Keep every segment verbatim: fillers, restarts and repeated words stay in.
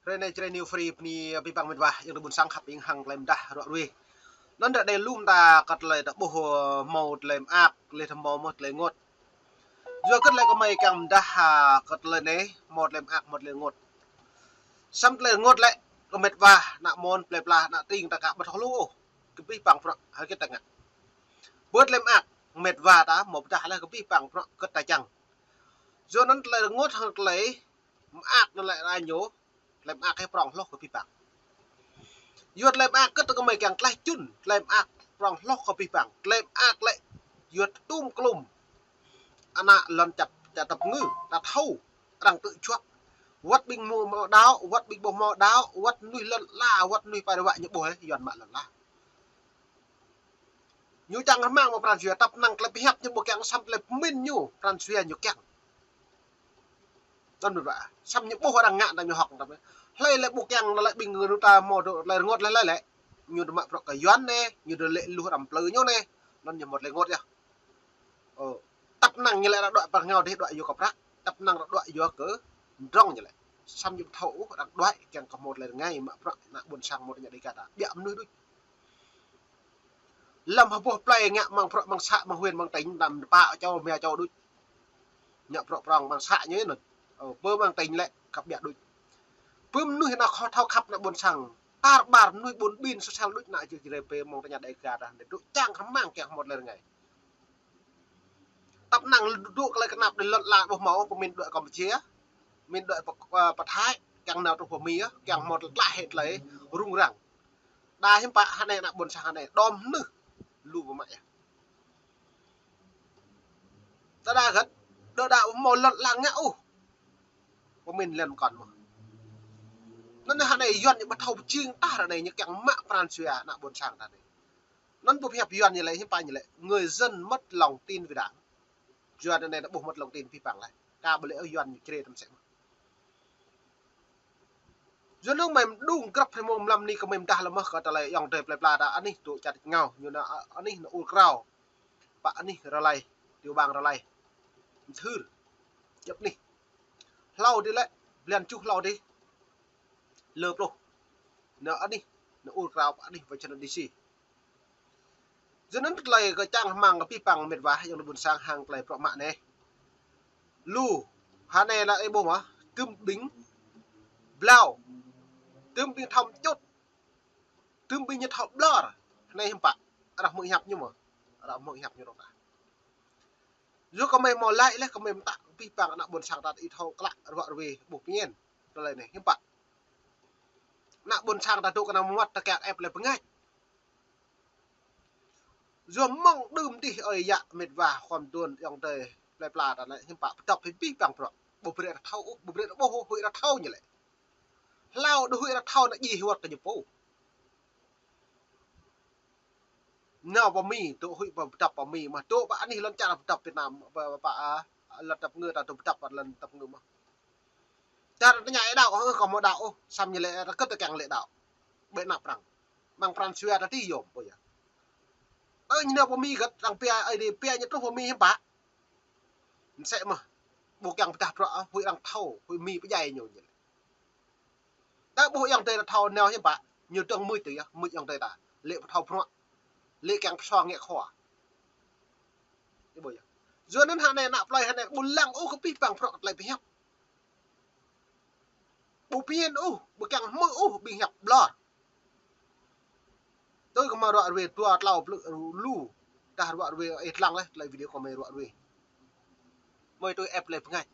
Hrơi anai Jrai New Free bơni abih bang met wa, ayŏng adơi ƀuôn sang khăp ing hăng tơlơi mơdah ruă ruê. Anŭn ră anai lŏm ta kơ tơlơi ta ƀuh, ơ, hmâo tơlơi mơak, laih ta hmâo mơ̆ tơlơi rơngot. Yua kơ tơlơi kơmơi kiăng mơdah, ha, kơ tơlơi anai, hmâo tơlơi mơak, hmâo tơlơi rơngot. Samơ̆ tơlơi rơngot lĕ, kơ met wa, ană mơ̆n, plơi pla, ană tring ta ka ƀu thâo lu ôh. Kơ abih bang bruă, hơget ta ngă. Bơ tơlơi mơak, met wa ta, hmâo pơdah laih kơ abih bang bruă, hơget ta čang. Yua anŭn tơlơi rơngot hăng tơlơi mơak anŭn lĕ ră anai ñu, tơlơi mơak hĭ prŏng hloh kơ abih bang. Yua tơlơi mơak kơ tơlơi kơmơi kiăng tlaih čun, tơlơi mơak prŏng hloh kơ abih bang. Tơlơi mơak lĕ yua tơtum klum. Ană lŏn čăp, čăp tơpơngư, ta thâo, arăng tŭ juă. Wơ̆t ƀing hmâo, hmâo đaŏ, wơ̆t ƀing ƀu hmâo đaŏ, wơ̆t mơnuih lŏn ala, wơ̆t mơnuih pơrai wă ñu ƀuh, ơ, Yuan mă lŏn ala. Ñu čang rơmang mă pran jua, tăp năng tơlơi pơhiăp ñu ƀu kiăng, samơ̆ tơlơi pơmĭn ñu, pran jua ñu kiăng. Tơl mơ̆n ƀă, samơ̆ ñu ƀuh arăng ngă ta ñu hŏk tăp. Hlơi lĕ ƀu kiăng, lĕ ƀing gơnam ta hmâo tơlơi rơngot lĕ, lĕ, lĕ. Ñu dŏ mă bruă kơ Yuan anai, ñu dŏ lĕ luh arăng plơi ñu anai, anŭn ñu hmâo tơlơi rơngot yơh. Ơ, tăp năng ñu lĕ arăng đuaĭ pơ rơngot dih, đuaĭ yua kơ prăk, tăp năng arăng đuaĭ yua kơ mdrŏng ñu lĕ. Samơ̆ ñu ƀu thâo ôh arăng đuaĭ kiăng kơ hmâo tơlơi rơngai mă bruă ană ƀuôn sang hmâo tơña Dega ta. Biă mơnuih đôč. Lăm hơboh plơi ngă mơ̆ng bruă mơ̆ng să, mơ̆ng huyện, mơ̆ng tỉnh, đăm pă čô, mia čô đôč. Ngă bruă prŏng mơ̆ng să ñu anŭn. Ơ, pơ mơ̆ng tỉnh lĕ kăp biă đôč. Pơ mơnuih ană kho thâo khăp ană ƀuôn sang. Tar ƀar mơnuih ƀun ƀin sơsel đôč ană čư̆ čơrê pơ mơ̆ng tơña Dega ta. Dŏ čang rơmang kiăng hmâo tơlơi rơngai. Tăp năng dŏ tơlơi kơnap đơi lŏn ala ƀu hmâo, pơmĭn đuaĭ Campuchia, pơmĭn đuaĭ pơ, pơ, pơ Thái, kiăng nao truh pơ Mi, kiăng hmâo tơlơi tlaih hĭ tơlơi rŭng răng. Đa hiư̆m pă hơnai ană ƀuôn sang hơnai, đom mơnuih lu pơmă yơh. Tơdah hơget, đơđa ƀu hmâo lŏn ala ngă ôh. Pơmĭn lĕ kŏn mơ̆. Anŭn hơnai Yuan ñu ƀu thâo pơjing tah ră anai ñu kiăng mă pran jua ană ƀuôn sang ta anai. Anŭn ƀu pơhiăp Yuan ñu lĕ, hiư̆m pă ñu lĕ, người dân mất lòng tin với Đảng. Yuan anai ta ƀuh mất lòng tin abih bang laih. Ka ƀu lĕ ôh Yuan ñu čơrê tơm sĕ mơ̆. Yua anŭn mơ̆ mơđung grăp hrơi mông mlam anai kơmơi mơdah lĕ mơ̆ kơ tơlơi ayŏng adơi plơi pla ta anih dŏ čar ngao, ñu nao, a, anih nao ur krao. Pă anih Raleigh, tiểu bang Raleigh. Mthưr. Djŏp anih. Hlâo dih lĕ, blan tơjuh hlâo dih. Lơ pluh. Nao anih, nao ur krao pă anih Washington D C. Yua anŭn tơlơi kơ čang rơmang kơ abih bang met wa ayŏng adơi ƀuôn sang hăng tơlơi bruă mă anai. Lu, hơnai lĕ ih ƀuh mơ̆, tơm ƀing blao, tơm ƀing thâo mčŭt, tơm ƀing ñu thâo ƀlŏr, hơnai hiư̆m pă, arăng hmư̆ hiăp ñu mơ̆, arăng hmư̆ hiăp ñu rŏng tah. Yua kơmơi hmâo laĭ laih kơmơi mơtă kơ abih bang ană ƀuôn sang ta ih thâo klă ruă ruê ƀuh pơñen, tơlơi anai hiư̆m pă. Ană ƀuôn sang ta dŏ kơnang mơmŏt ta kiăng ĕp lĕ bơngač. Yua mơ̆ng đưm dih ơi yă met wa khŏm đuôn ayŏng adơi plơi pla ta lĕ hiư̆m pă pơdŏp hĭ abih bang bruă. Ƀu brơi arăng thâo ôh, ƀu brơi arăng ƀuh ôh, huĭ arăng thâo ñu lĕ. Hlâo đôč huĭ arăng thâo ană djai hơwơ̆t kơ ñu pô. Nao pơ Mi, dŏ huĭ pơdŏp pơ Mi mơ̆, dŏ pơ anih lŏn čar pơdŏp Việt Nam, pơ, pơ, a, lŏn tơpơngư ta dŏ pơdŏp pơ lŏn tơpơngư mơ̆. Čar tơña ih đaŏ, ơ, kâo hmâo đaŏ ôh, samơ̆ ñu lĕ, ta kơt ta kiăng lĕ đaŏ. Ƀĕ anăp arăng. Mơ̆ng pran jua ta tui yom, ƀu yơh. Ơ, ñu nao pơ Mi gơ̆t, arăng pia, ơi, dih pia ñu truh pơ Mi hiư̆m pă. Mơsĕ mơ̆. Ƀu kiăng pơdah bruă, ơ, huĭ arăng thâo, huĭ Mi pơdjai ñu ñu lĕ. Ta ƀuh ayŏng adơi ta thâo nao hiư̆m pă, ñu dơ̆ng mưč tui yơh, mưč ayŏng adơi ta. Lĕ ƀu thâo bruă. Lĕ kiăng pơsua ngă khua. Ih ƀuh yơh. Yua anŭn hơnai ană plơi hơnai ƀu lăng ôh kơ abih bang bruă tơlơi pơhiăp. Ƀu pơñen ôh, ƀu kiăng hmư̆ ôh ƀing hiăp ƀlŏr. Tui kơ mă ruă ruê dua tlâo blư̆ lu, dah ruă ruê ih lăng laih tơlơi video kơ mơi ruă ruê. Mơi tui ĕp lĕ bơngač.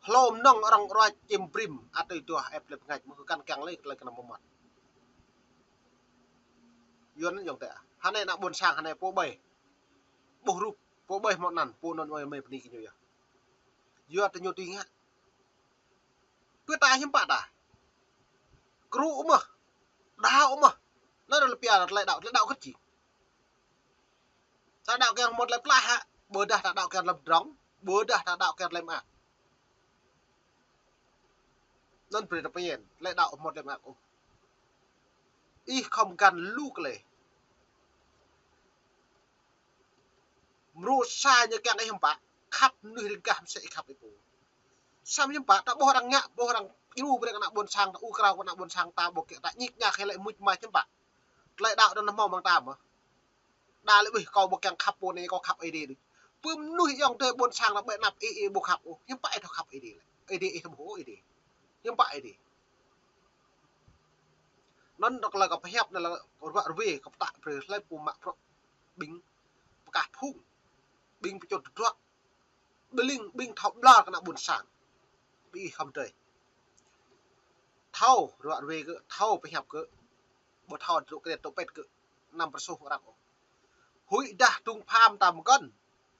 Hlô mơnơ̆ng arăng ruă čim brim, atơi tuah ĕp lĕ bơngač, mơ̆ kơ kăn kiăng lĕ tơlơi kơnang mơmŏt. Yua anŭn ayŏng adơi. Hơnai ană ƀuôn sang hơnai pô ƀai. Ƀuh rup, pô ƀai hmâo anăn, pô anŭn mơi mơi bơni kơ ñu yơh. Yua tơ ñu tui ngă. Pơ ta hiư̆m pă ta. Kru mơ̆. Đaŏ mơ̆. Anŭn lĕ pia tơlơi đaŏ, tơlơi đaŏ kơ či. Ta đaŏ kiăng hmâo tơlơi pơklaih hă. Ƀôdah ta đaŏ kiăng lăm drŏng. Ƀôdah ta đaŏ kiăng tơlơi mơak. Anŭn brơi ta pơñen, tơlơi đaŏ hmâo tơlơi mơak ôh. Ih khŏm găn lu kơ lĕ. Mrô sa ñu kiăng ih hiư̆m pă, khăp mơnuih riêng gah mơsĕ ih khăp ih pô. Samơ̆ hiư̆m pă, ta ƀuh arăng ngă, ƀuh arăng Djru brơi kơ ană ƀôn sang ta, ur krao kơ ană ƀôn sang ta, ƀu kiăng ta ñik ñak hĭ lĕ mŭt mai hiư̆m pă. Tơlơi đaŏ anŭn hmâo mơ̆ng ta mơ̆. Đa lĕ ƀih kâo ƀu kiăng khăp pô anai, kâo khăp Ơi Adai đôč. Pơ mơnuih ayŏng adơi ƀôn sang ta ƀơi anăp ih, ih ƀu khăp ôh. Hiư̆m pă ih thâo khăp Ơi Adai lĕ. Ơi Adai ih thâo ƀuh Ơi Adai. Hiư̆m pă Ơi Adai. Anŭn dŏ tơlơi kâo pơhiăp anai lĕ kâo ruă ruê kâo pơtă brơi hlơi pô mă bruă ƀing pơkah phung, ƀing pơčut tơdruă, ƀing, ƀing thâo ƀlŏr kơ ană ƀôn sang. Ƀing ih khŏm drơi. Thâo ruă ruê kơ, thâo pơhiăp kơ, ƀu thâo tơdruă kơnit tơpĕt kơ, anăm pơrơsuh arăng ôh. Huĭ dah dŭng pham ta mơkŏn,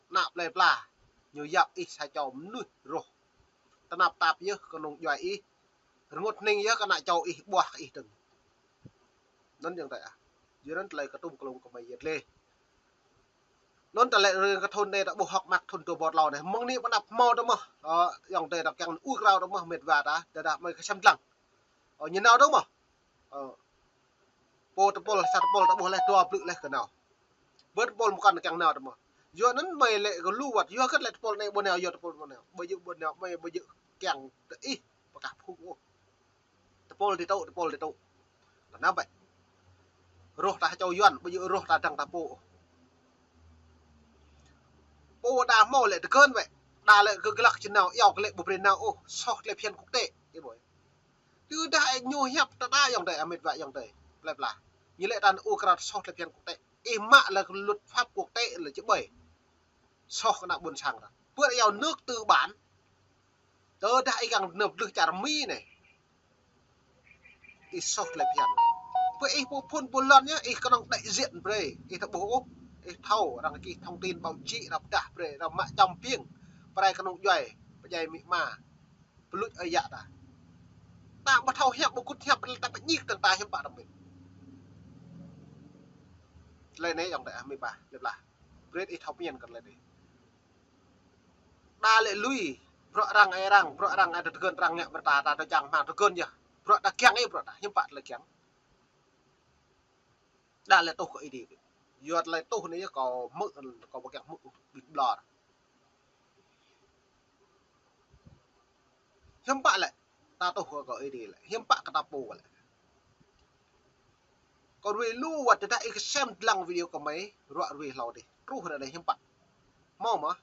ană plei pla, ñu yap ih sa čô mơnuih rŏh. Tơnap tap yơh kơnung djuai ih, rơngot hning yơh kơ ană čô ih, ƀuah kơ ih dơ̆ng. Anŭn ayŏng adơi ah. Yua anŭn tơlơi kơtum kơlông kơ mơi yơh lĕ. Anŭn tơlơi rơi kơ thun anai ta ƀuh hŏk măk thun dua rơbâo klâo anai. Mơ̆ng anai pơ anăp hmâo ta mơ̆. Ơ, ayŏng adơi ta kiăng ur krao ta mơ̆ mĕt wa ta, tơdah mơi kơsem dlăng. Ơ, ñu nao ta mơ̆. Ơ. Pô tơpul, sa tơpul ta ƀuh laih dua blư̆ laih kơ nao. Bơ tơpul mơkŏn kiăng nao ta mơ̆. Yua anŭn mơi lĕ kơ lu wơ̆t, yua kơ lĕ tơpul anai ƀu nao, yua tơpul ƀu nao. Ƀu djơ̆ ƀu nao, mơi ƀu djơ̆ kiăng tơ ih pơkah phung ôh. Tơpul dih tŭ, tơpul dih tŭ. Tơnap ƀĕ. Rŏh ta čô Yuan, ƀu djơ̆ rŏh ta dăng ta pô. Pô đa hmâo lĕ tơkơn ƀĕ. Đa lĕ kơ glăk či nao, iâu kơ lĕ ƀu brơi nao ôh, soh tơlơi phiăn quốc tế. Ih ƀuh. Tơdah ih ñu hiăp ta đa ayŏng adơi, mĕt wa ayŏng adơi. Plei pla. Ñu lĕ ta ur krao soh tơlơi phiăn quốc tế. Ih mă lĕ kơ luật pháp quốc tế lĕ či ƀơi. Soh kơ ană ƀôn sang ta. Pơ iâu nước tư bản. Tơdah ih kiăng nao blưh čar Mi anai. Ih soh tơlơi phiăn. Pơ ih pô phun pô lŏn yơh, ih kơnơ̆ng đại diện brơi. Ih ta ƀuh ôh. Ih thâo, arăng kih thông tin báo chí, arăng pơdah brơi, arăng mă čăm piêng. Pơrai kơnung djuai, pơdjai amĭ ama. Pơluč ơi yă ta. Ta ƀu thâo hiăp, ƀu kŭt hiăp, ta pơñik tơ̆ng ta hiư̆m pă ta mĭn. Tơlơi anai ayŏng adơi ah, mĭ bah, lĕ blah. Brơi ih thâo pơñen kơ tơlơi anai. Đa lĕ lui, bruă arăng ai arăng, bruă arăng ai tơgơn arăng ngă brơi ta, ta tơčang hmang tơgơn yơh. Bruă ta kiăng ih, bruă ta, hiư̆m pă tơlơi kiăng. Đa lĕ tuh kơ Ơi Adai. Yua tơlơi tuh anai yơh kâo hmư̆, kâo ƀu kiăng hmư̆ ƀing ƀlŏr. Hiư̆m pă lĕ, ta tuh kơ, kơ Ơi Adai lĕ. Hiư̆m pă kơ ta pô lĕ. Kâo ruai lu wơ̆t tơdah ih kơsem dlăng video kơ mơi, ruă ruai hlâo dih. Truh ră anai hiư̆m pă. Hmâo mơ̆,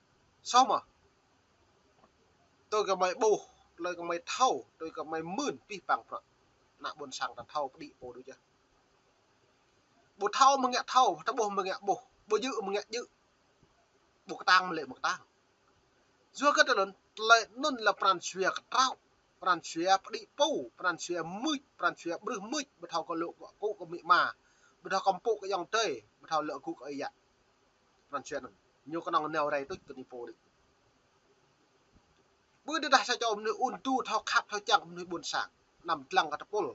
soh mơ̆. Tui kơ mơi ƀuh, tui kơ mơi thâo, tui kơ mơi mưn, pih pang bruă. Ană ƀôn sang ta thâo pơđĭ pô đôč yơh. Ƀu thâo mơ̆ng ngă thâo, ta ƀuh mơ̆ng ngă ƀuh, ƀu djơ̆ mơ̆ng ngă djơ̆. Ƀu kơtang mơ̆ lĕ ƀu kơtang. Yua kơ tơlơi anŭn, tơlơi anŭn lĕ pran jua kơtraŏ, pran jua pơđĭ pô, pran jua mưč, pran jua brưh mưč, ƀu thâo kơ lŏ kơ kŭ kơ amĭ ama, ƀu thâo kơ pơpŭ kơ ayŏng adơi, ƀu thâo lŏ kơ kŭ kơ ơi yă. Pran jua anŭn, ñu kơnơ̆ng nao rai tuč kơ ñu pô đôč. Ƀu tơdah sa čô mơnuih ŭn tu thâo khăp thâo čang mơnuih ƀôn sang, anăm dlăng kơ tơpul,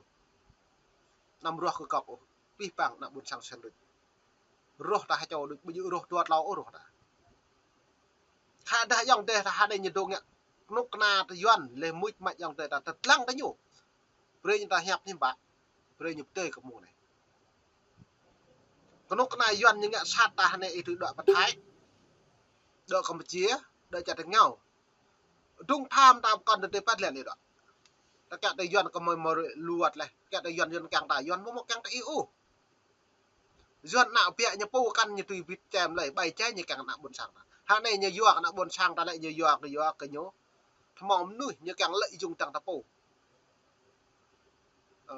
anăm ruah kơ gŏp ôh, pih pang ană ƀôn sang sen đôč. Rŏh ta ha čô đôč, ƀu djơ̆ rŏh dua tlâo ôh rŏh ta. Khă dah ayŏng adơi ta ha anai ñu dŏ ngă kơnuk kơna ta Yuan, lĕ mưč mač ayŏng adơi ta, ta dlăng ta ñu. Brơi ñu ta hiăp hiư̆m pă. Brơi ñu pơdơi kơ mông anai. Kơnuk kơna Yuan ñu ngă sat ta ha anai ih tui dŏ pơ Thái, dŏ Kampuchia, dŏ čar tơngao. Dŭng pham ta pơkŏn tơdơi păt lĕ anai dŏ. Ta kiăng ta Yuan kơ mơi mơ̆ lu wơ̆t lĕ. Kiăng ta Yuan, Yuan kiăng ta, Yuan mơ̆ mơ̆ kiăng ta ih ôh. Yuan ană biă ñu pô kăn ñu tui bĭt čem lơi, ƀai čai ñu kiăng ană ƀôn sang ta. Ha anai ñu yua kơ ană ƀôn sang ta lĕ ñu yua kơ, yua kơ ñu. Tơmâo mơnuih ñu kiăng lĕ jung tăng ta pô. Ơ.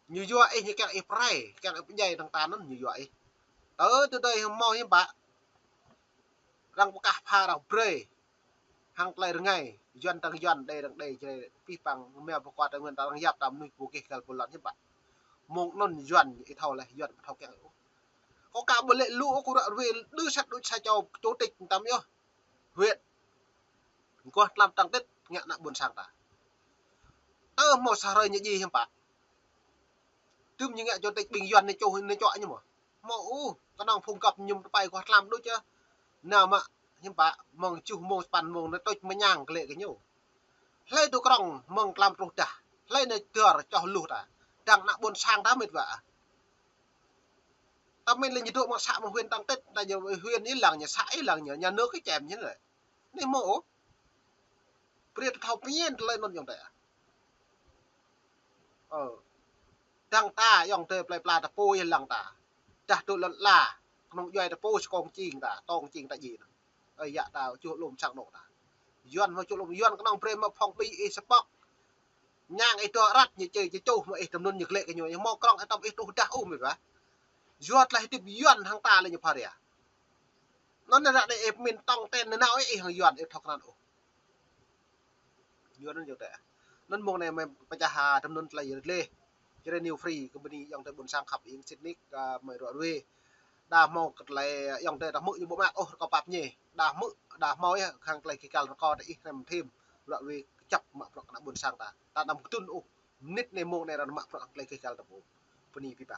Ñu yua ih, ñu kiăng ih pơrai, kiăng ih pơdjai tăng ta anŭn ñu yua ih. Tơ tơdơi hmâo hiư̆m pă. Arăng pơkah pha arăng brơi. Hăng tơlơi rơngai, Yuan tăng Yuan, Đê tăng Đê, Jrai pih pang, mơ̆ pơkua ta Yuan ta arăng yap ta mơnuih pô gêh găl pô lŏn hiư̆m pă. Mông anŭn Yuan ih thâo laih, Yuan ƀu thâo kiăng ôh. Kâo ka ƀu lĕ lu ôh, kâo ruă ruai đơ sat đôč sa čô chủ tịch tam yơh. Huyện. Guah tlam tăng tĭt ngă ană ƀôn sang ta. Tơ hmâo sa hrơi ñu djai hiư̆m pă. Tơm ñu ngă chủ tịch ƀing Yuan anai čô anai čuă ñu mơ̆. Hmâo ôh, kơnơ̆ng phung găp mơñum tơpai guah tlam đôč yơh. Nao mă, hiư̆m pă, mơ̆ng tơjuh mông sapăn mông anai tuč mơñang kơ lĕ kơ ñu. Hlơi tŭ krŏng mơ̆ng tlam truh dah. Hlơi anai dơr čoh luh ta. Dăng ană ƀôn sang ta mĕt wa. Ta mĭn lĕ ñu dŏ mơ̆ng xã mơ̆ng huyện tăng tĭt, ta ñu huyện ih lăng ñu, xã ih lăng ñu, nhà nước ih čem ñu lĕ. Anai hmâo ôh. Brơi ta thâo pơñen tơlơi anŭn ayŏng adơi ah. Ơ. Dăng ta, ayŏng adơi plơi pla ta pô yơh lăng ta. Dah tŭ lŏn la, kơnŭng djuai ta pô sơkông čing ta, tông čing ta ji na. Ơi, yă ta, čuh lŏm sang anŏ ta. Yuan hmâo čuh lŏm, Yuan kơnơ̆ng brơi mă phŏng ƀĭ ih sơpŏk. Ñang ih dŏ răt ñu čơi, ñu čuh mă ih tơm anŭn ñu glĕ kơ ñu, ñu hmâo krŏng ih tơm ih truh dah ôh mĕt wa. Yua tơlơi hơdip Yuan hăng ta lĕ ñu pha ria. Anŭn ră anai ih pơmĭn tong ten nanao ih hăng Yuan ih thâo krăn ôh. Yua anŭn yơh tĕ. Anŭn mông anai mơi pơčah ha tơm anŭn tơlơi yơh leh. Jrai New Free, company ayŏng adơi ƀôn sang khăp ing sĭt nik, a, mơi ruă ruê. Đa hmâo kơ tơlơi ayŏng adơi đa hmư̆ ñu ƀu mă ôh rơkâo pap ñe. Đa hmư̆, đa hmâo yơh, khăng tơlơi kơ găl rơkâo ta ih hrăm thêm. Ruă ruê kơjăp mă bruă kơ ană ƀôn sang ta. Ta anăm kơtưn ôh. Mơnit anai mông anai ră anai mă bruă tơlơi kơ găl ta ƀu. Bơni pơpă.